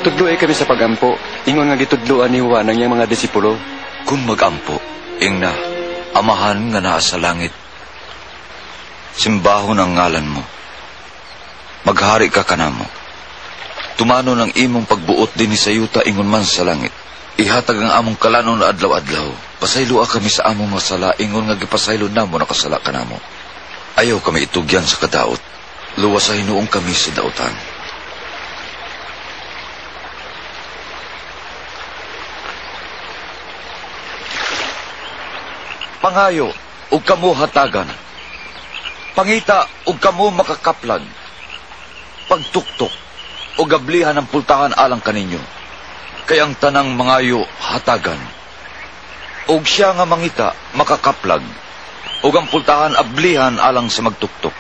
Tudloy kami sa pagampo, ingon nga gitudloan ni Juan ang iyang mga disipulo. Kung magampo, ingna, Amahan nga naa sa langit, simbahon ang ngalan mo. Maghari ka kanamo. Tumano ng imong pagbuot dinhi sa yuta ingon man sa langit. Ihatag ang among kalanon adlaw-adlaw. Pasayloa kami sa among mga sala ingon nga gipasaylo namo nakasala kanamo. Ayaw kami itugyan sa kadaot. Luwas sa hinuong kami sa dautan. Pangayo ug kamo hatagan. Pangita ug kamo makakaplag. Pagtuktok ug ablihan ang pultahan alang kaninyo. Kay ang tanang mangayo hatagan. Ug siya nga mangita makakaplag. Ug ang pultahan ablihan alang sa magtuktok.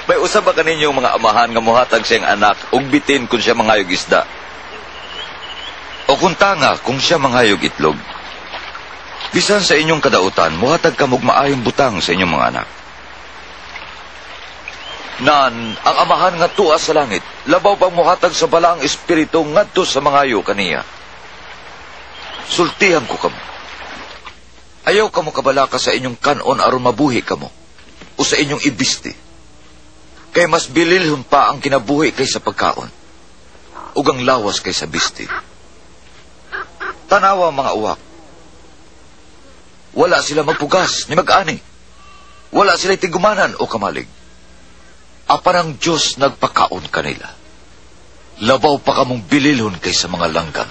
May usa ba kaninyong mga amahan nga mohatag siyang anak ug bitin kung siya mangayog isda? O kung tanga kung siya mangayog itlog? Bisan sa inyong kadautan, mohatag kamog maayong butang sa inyong mga anak. Nan, ang amahan nga tuwa sa langit, labaw pang mohatag sa balaang espiritu ngadto sa mangayo kaniya. Sultihan ko kamo. Ayaw kamo kabalaka sa inyong kanon aron mabuhi kamo, o sa inyong ibisti. Kay mas bililhon pa ang kinabuhi kaysa pagkaon, ug ang lawas kaysa bisti. Tanawa mga uwak. Wala sila magpugas ni mag-ani. Wala sila tigumanan o kamalig. Apan ang Diyos nagpakaon kanila. Labaw pa kamong bililhon kaysa mga langgam.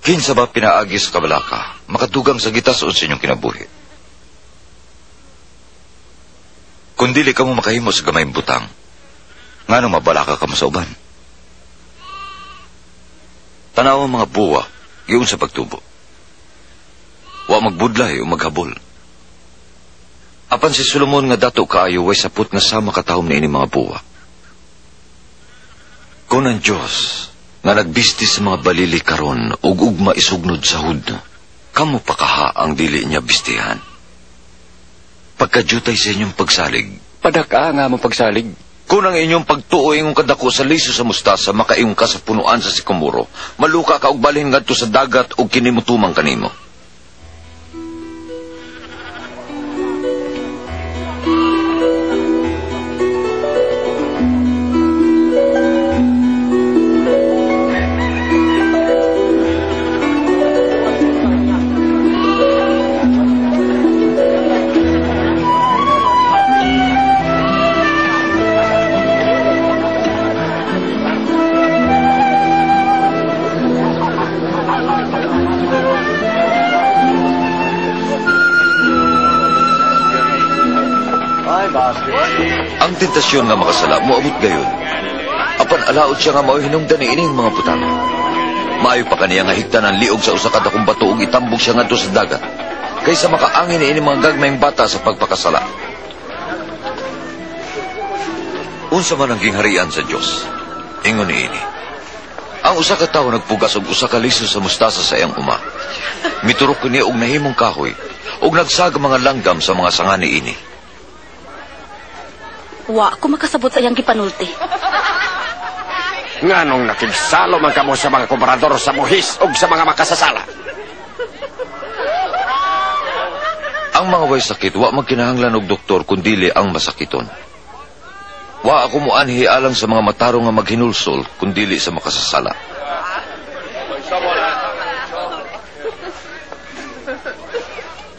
Kinsa ba pinaagi sa kabalaka, makadugang sa gitason sa inyong kinabuhi? Kung dili kamo makahimo sa gamayng butang, ngano mabalaka kamo sa uban? Tanaw ang mga buwa, giun sa pagtubo. Wa magbudlay o maghabol. Apan si Solomon nga dato kaayo way sapot nga sama katahom niini mga buwa. Kung ang Diyos nga nagbisti sa mga balili karon ug ugma isugnod sa hudno, kamo pa kaha ang dili niya bistihan. Pagkajutay sa inyong pagsalig, padaka nga mo pagsalig. Kung ang inyong pagtuo ingong kadako sa liso sa mustasa, makaingon ka sa punuan sa sikomoro, maluka ka og balhin ngadto sa dagat ug kini motumang kanimo. Ang tentasyon nga makasala, moabot gayon. Apan alaot siya nga mao'y hinungdan ni ining mga butang. Maayo pa kaniya nga higtan ang liog sa usa ka dakong bato ug itambok siya ngadto sa dagat, kaysa makaangin ni ining mga gagmayng bata sa pagpakasala. Unsa man ang gingharian sa Dios, ingon niini. Ang usa ka tawo nagpugas og usa ka liso sa mustasa sa iyang uma. Miturok kini og nahimong kahoy ug nagsaga mga langgam sa mga sanga niini. Wa ko makasabot sa iyang gipanulti. Nganong nakigsalo man kamo sa mga kobrador sa buhis ug sa mga makasasala? Ang mga way sakit wa magkinahanglan og doktor kundili ang masakiton. Wa ako moanhi alang sa mga matarong nga maghinulsol kundili sa makasasala.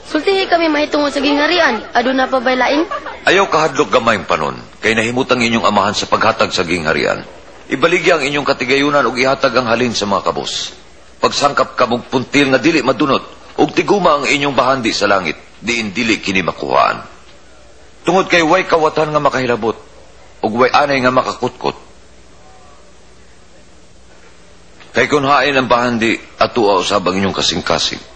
Sultihi kami mahitungod sa gingharian. Aduna pa bay lain? Ayaw kahadlok gamayng panon, kay nahimutang inyong amahan sa paghatag sa gingharian. Ibaligya ang inyong katigayunan ug ihatag ang halin sa mga kabos. Pagsangkap kamog puntil nga dili madunot, ug tiguma ang inyong bahandi sa langit, diin dili kini makuhaan. Tungod kay way kawatan nga makahilabot, ug way anay nga makakutkot. Kay kun hain ang bahandi, atua usab ang inyong kasing-kasing.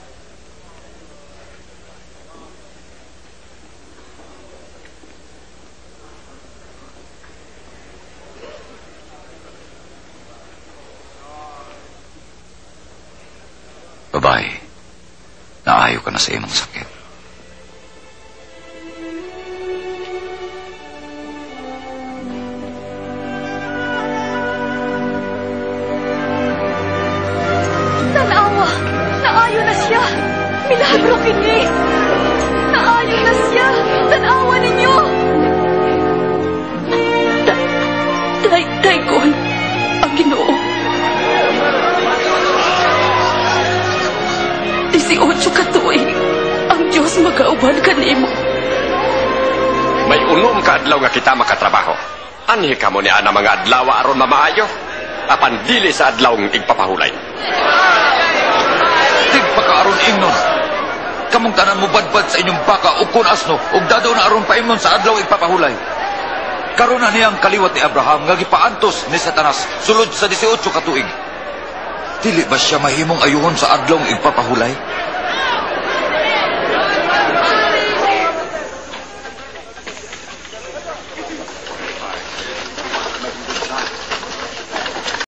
Babae, naayo ka na sa imong sakit. Tanawa, naayo na siya. Milagro kini. Naayo na siya. Tanawa ninyo. Daygon ang Ginoo. 18 ka tuig ang Dios magauban kanimo. May unom ka adlaw nga kita makatrabaho. Anhi kamo ni ana mga adlaw aron mamaayo. Apan dili sa adlawng igpapahulay. Tigpakaaron ingnon. Kamong tanan mo badbad sa inyong baka ug kun asno ug dadaw na aron paimnon sa adlaw igpapahulay. Karon na niyang kaliwat ni Abraham nga gipaantos ni Satanas sulod sa 18 ka tuig. Dili ba siya mahimong ayuhon sa adlawng igpapahulay?